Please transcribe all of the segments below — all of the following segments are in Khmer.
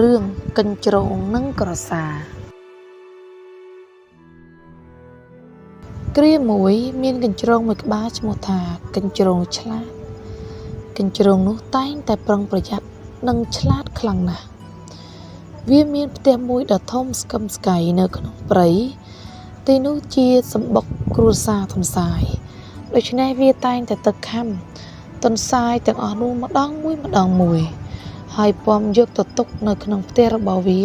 រឿងកញ្ជ្រោងនិងក្រសាគ្រាមួយ មានកញ្ជ្រោងមួយក្បាលឈ្មោះថាកញ្ជ្រោងឆ្លាតកញ្ជ្រោងនោះតែងតែប្រុងប្រយ័ត្ននិងឆ្លាតខ្លាំងណាស់វាមានផ្ទះមួយដ៏ធំស្កឹមស្កៃនៅក្នុងព្រៃទីនោះជាសម្បុកគ្រួសារទន្សាយដូច្នេះវាតែងតែទៅខំទន្សាយទាំងអស់នោះម្ដងមួយម្ដងមួយហើយពំយកទៅទុកនៅក្នុងផ្ទះរបស់វា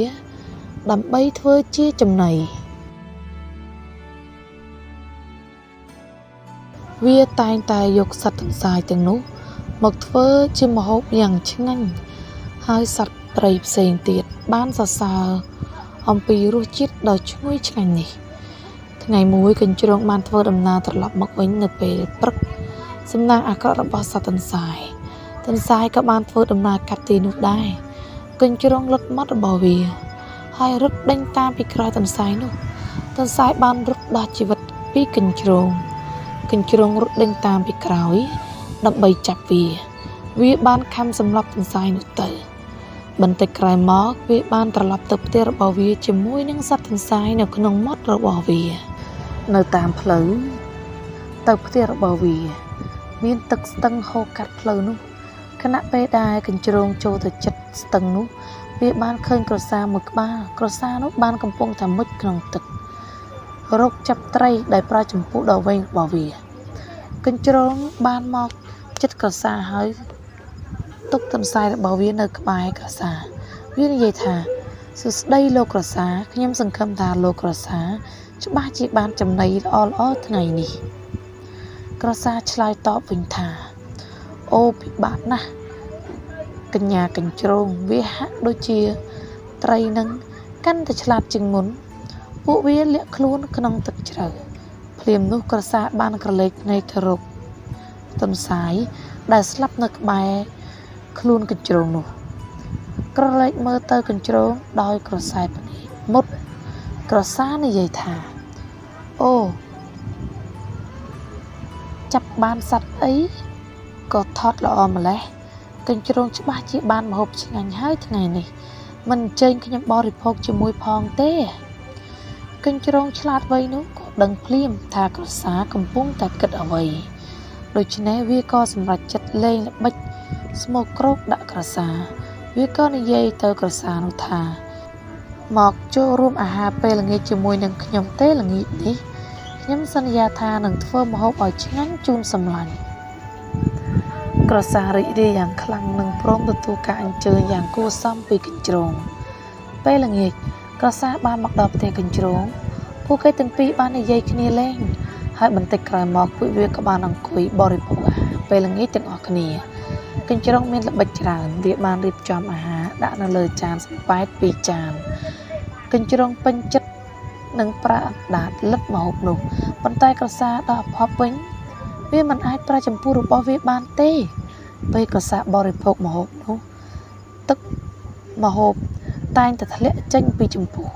ដើម្បីធ្វើជាចំណីវាតែងតែយកសត្វទន្សាយទាំងនោះមកធ្វើជាម្ហូបយ៉ាងឆ្ងាញ់ហើយសត្វព្រៃផ្សេងទៀតបានសរសើរអំពីរសជាតិដ៏ឈ្ងុយឆ្ងាញ់នេះថ្ងៃមួយកញ្ជ្រោងបានធ្វើដំណើរត្រឡប់មកវិញនៅពេលព្រឹកសំណាងអាក្រក់របស់សត្វទន្សាយទន្សាយក៏បានធ្វើដំណើរកាត់ទីនោះដែរកញ្ជ្រោងលុតមាត់របស់វាហើយរត់ដេញតាមពីក្រោយទន្សាយនោះទន្សាយបានរត់ដោះជីវិតពីកញ្ជ្រោងកញ្ជ្រោងរត់ដេញតាមពីក្រោយដើម្បីចាប់វាវាបានខំសម្លាប់ទន្សាយនោះទៅបន្តិចក្រោយមកវាបានត្រឡប់ទៅផ្ទះរបស់វាជាមួយនឹងសត្វទន្សាយនៅក្នុងមាត់របស់វានៅតាមផ្លូវទៅផ្ទះរបស់វាមានទឹកស្ទឹងហូរកាត់ផ្លូវនោះខណៈពេលដែលកញ្ជ្រោងចូលទៅជិតស្ទឹងនោះវាបានឃើញក្រសាមួយក្បាលក្រសានោះបានកំពុងតែមុជក្នុងទឹករកចាប់ត្រីដោយប្រើចម្ពុះដ៏វែងរបស់វាកញ្ជ្រោងបានមកជិតក្រសាហើយទុកទន្សាយរបស់វានៅក្បែរក្រសាវានិយាយថាសួស្តីលោកក្រសាខ្ញុំសង្ឃឹមថាលោកក្រសាច្បាស់ជាបានចំណីល្អៗថ្ងៃនេះក្រសាឆ្លើយតបវិញថាអូពិបាកណាស់កញ្ញាកញ្ជ្រោងវាហាក់ដូចជាត្រីនឹងកាន់តែឆ្លាតជាងមុនពួកវាលាក់ខ្លួនក្នុងទឹកជ្រៅភ្លាមនោះក្រសាបានក្រឡេកភ្នែកទៅរកទន្សាយដែលស្លាប់នៅក្បែរខ្លួនកញ្ជ្រោងនោះក្រឡេកមើលទៅកញ្ជ្រោងដោយក្រសែភ្នែកមុតក្រសានិយាយថាអូចាប់បានសត្វអីក៏ថតល្អម្ល៉េះកញ្ជ្រោងច្បាស់ជាបានម្ហូបឆ្ងាញ់ហើយថ្ងៃនេះមិនអញ្ជើញខ្ញុំបរិភោគជាមួយផងទេកញ្ជ្រោងឆ្លាតវៃនោះក៏ដឹងភ្លាមថាក្រសាកំពុងតែគិតអ្វីដូច្នេះវាក៏សម្រេចចិត្តលេងល្បិចស្មោកគ្រោកដាក់ក្រសាវាក៏និយាយទៅក្រសានោះថាមកចូលរួមអាហារពេលល្ងាចជាមួយនឹងខ្ញុំទេល្ងាចនេះខ្ញុំសន្យាថានឹងធ្វើម្ហូបឲ្យឆ្ងាញ់ជូនសម្លាញ់ក្រសារីករាយយ៉ាងខ្លាំងនិងព្រមទទួលការអញ្ជើញយ៉ាងគួរសមពីកញ្ជ្រោងពេលល្ងាចក្រសាបានមកដល់ផ្ទះកញ្ជ្រោងពួកគេទាំងពីរបាននិយាយគ្នាលេងហើយបន្តិចក្រោយមកពួកវាក៏បានអង្គុយបរិភោគអាហារពេលល្ងាចទាំងអស់គ្នាកញ្ជ្រោងមានល្បិចច្រើនវាបានរៀបចំអាហារដាក់នៅលើចានសំប៉ែតពីរចានកញ្ជ្រោងពេញចិត្តនឹងប្រើអណ្ដាតលិតម្ហូបនោះប៉ុន្តែក្រសាដ៏អភ័ព្វវិញវាមិនអាចប្រើចម្ពោះរបស់វាបានទេពេលក្រសាបរិភោគម្ហូបនោះទឹកម្ហូបតែងតែធ្លាក់ចេញពីចម្ពោះ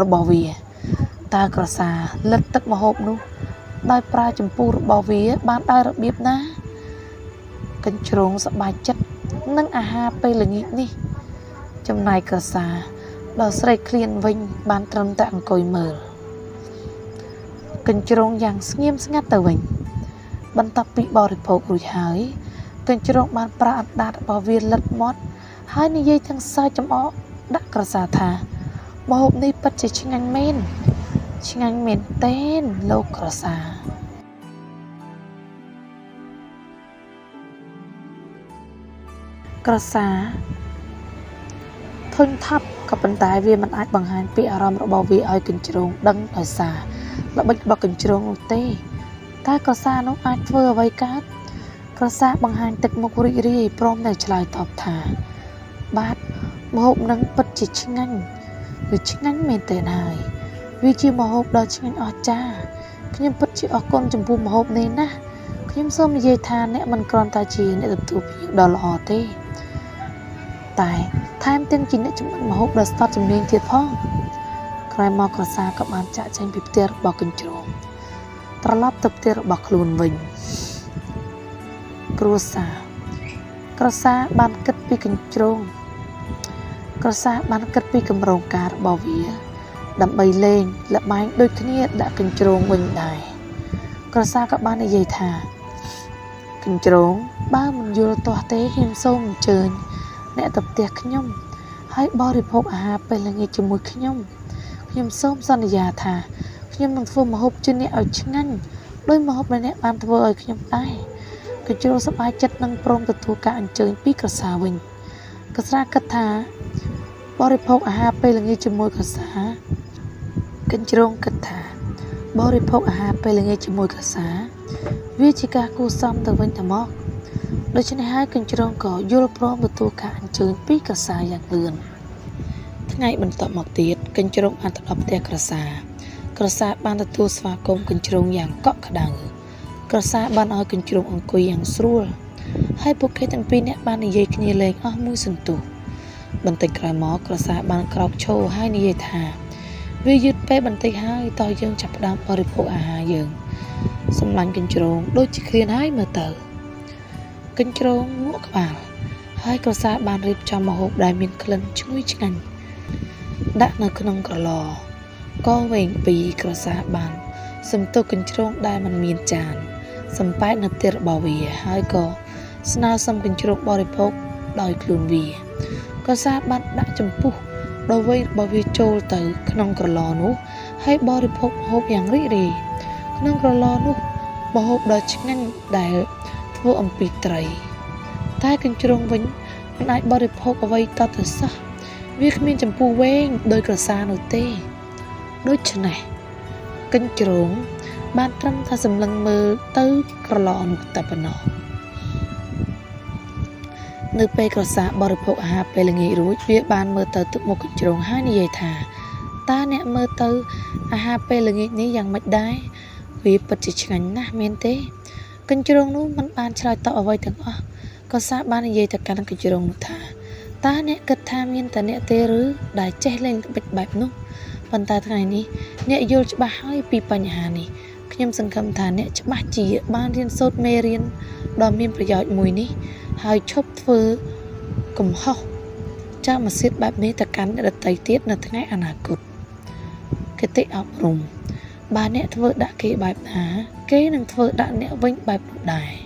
របស់វាតើក្រសាលិតទឹកម្ហូបនោះដោយប្រើចម្ពោះរបស់វាបានដោយរបៀបណាកញ្ជ្រោងសប្បាយចិត្តនឹងអាហារពេលល្ងាចនេះចំណែកក្រសាដ៏ស្រេកឃ្លានវិញបានត្រឹមតែអង្គុយមើលកញ្ជ្រោងយ៉ាងស្ងៀមស្ងាត់ទៅវិញបន្ទាប់ពីបរិភោគរួចហើយកញ្ជ្រោងបានប្រើអណ្ដាតរបស់វាលិតមាត់ហើយនិយាយទាំងសើចចំអកដាក់ក្រសាថាម្ហូបនេះពិតជាឆ្ងាញ់មែនឆ្ងាញ់មែនទែនលោកក្រសាក្រសាធុញថប់ក៏ប៉ុន្តែវាមិនអាចបង្ហាញពីអារម្មណ៍របស់វាឲ្យកញ្ជ្រោងដឹងដោយសារល្បិចរបស់កញ្ជ្រោងនោះទេតើក្រសានោះអាចធ្វើអ្វីកើតក្រសាបង្ហាញទឹកមុខរីករាយព្រមនឹងឆ្លើយតបថាបាទម្ហូបនឹងពិតជាឆ្ងាញ់វាឆ្ងាញ់មែនទែនហើយវាជាម្ហូបដ៏ឆ្ងាញ់អស្ចារ្យខ្ញុំពិតជាអរគុណចំពោះម្ហូបនេះណាស់ខ្ញុំសូមនិយាយថាអ្នកមិនគ្រាន់តែជាអ្នកទទួលភ្ញៀវដ៏ល្អទេតែថែមទាំងជាអ្នកចម្អិនម្ហូបដ៏ស្ទាត់ជំនាញទៀតផងក្រោយមកក្រសាក៏បានចាកចេញពីផ្ទះរបស់កញ្ជ្រោងត្រឡប់ទៅផ្ទះរបស់ខ្លួនវិញគ្រួសារក្រសាបានគិតពីកញ្ជ្រោង ក្រសាបានគិតពីគម្រោងការរបស់វា ដើម្បីលេងល្បែងដូចគ្នាដាក់កញ្ជ្រោងវិញដែរក្រសាក៏បាននិយាយថាកញ្ជ្រោងបើមិនយល់ទាស់ទេខ្ញុំសូមអញ្ជើញអ្នកទៅផ្ទះខ្ញុំហើយបរិភោគអាហារពេលល្ងាចជាមួយខ្ញុំខ្ញុំសូមសន្យាថាខ្ញុំនឹងធ្វើម្ហូបជូនអ្នកឲ្យឆ្ងាញ់ដោយម្ហូបដែលអ្នកបានធ្វើឲ្យខ្ញុំដែរកញ្ជ្រោងសប្បាយចិត្តនឹងព្រមទទួលការអញ្ជើញពីក្រសាវិញក្រសាគិតថាបរិភោគអាហារពេលល្ងាចជាមួយក្រសាកញ្ជ្រោងគិតថាបរិភោគអាហារពេលល្ងាចជាមួយក្រសាវាជាការគួរសមទៅវិញទៅមកដូច្នេះហើយកញ្ជ្រោងក៏យល់ព្រមទទួលការអញ្ជើញពីក្រសាយ៉ាងលឿនថ្ងៃបន្ទាប់មកទៀតកញ្ជ្រោងបានទៅដល់ផ្ទះក្រសាក្រសាបានទទួលស្វាគមន៍កញ្ជ្រោងយ៉ាងកក់ក្ដៅក្រសាបានឲ្យកញ្ជ្រោងអង្គុយយ៉ាងស្រួលហើយពួកគេទាំងពីរនាក់បាននិយាយគ្នាលេងអស់មួយសន្ទុះបន្តិចក្រោយមកក្រសាបានក្រោកឈរហើយនិយាយថាវាយឺតពេលបន្តិចហើយតោះយើងចាប់ផ្ដើមបរិភោគអាហារយើងសម្លាញ់កញ្ជ្រោងដូចជាឃ្លានហើយមើលទៅកញ្ជ្រោងងក់ក្បាលហើយក្រសាបានរៀបចំម្ហូបដែលមានក្លិនឈ្ងុយឆ្ងាញ់ដាក់នៅក្នុងក្រឡកវែងពីរក្រសាបានសំទុះកញ្ជ្រោងដែលមិនមានចានសំប៉ែតនៅផ្ទះរបស់វាហើយក៏ស្នើសុំកញ្ជ្រោងបរិភោគដោយខ្លួនវាក្រសាបានដាក់ចំពុះដ៏វែងរបស់វាចូលទៅក្នុងក្រឡនោះហើយបរិភោគម្ហូបយ៉ាងរីករាយក្នុងក្រឡនោះម្ហូបដ៏ឆ្ងាញ់ដែលធ្វើអំពីត្រីតែកញ្ជ្រោងវិញមិនអាចបរិភោគអ្វីតទៅសោះវាគ្មានចំពោះវែងដោយក្រសានោះទេដូច្នេះកញ្ជ្រោងបានត្រឹមតែសម្លឹងមើលទៅក្រឡនោះតែប៉ុណ្ណោះនៅពេលក្រសាបរិភោគអាហារពេលល្ងាចរួចវាបានមើលទៅទឹកមុខកញ្ជ្រោងហើយនិយាយថាតើអ្នកមើលទៅអាហារពេលល្ងាចនេះយ៉ាងម៉េចដែរវាពិតជាឆ្ងាញ់ណាស់មែនទេកញ្ជ្រោងនោះមិនបានឆ្លើយតបអ្វីទាំងអស់ក្រសាបាននិយាយទៅកាន់កញ្ជ្រោងនោះថាតើអ្នកគិតថាមានតែអ្នកទេឬដែលចេះលេងល្បិចបែបនោះប៉ុន្តែថ្ងៃនេះអ្នកយល់ច្បាស់ហើយពីបញ្ហានេះខ្ញុំសង្ឃឹមថាអ្នកច្បាស់ជាបានរៀនសូត្រមេរៀនដ៏មានប្រយោជន៍មួយនេះហើយឈប់ធ្វើកំហុសចាមសិទ្ធបែបនេះទៅកាន់អ្នកដទៃទៀតនៅថ្ងៃអនាគតគតិអប់រំបើអ្នកធ្វើដាក់គេបែបណាគេនឹងធ្វើដាក់អ្នកវិញបែបនោះដែរ។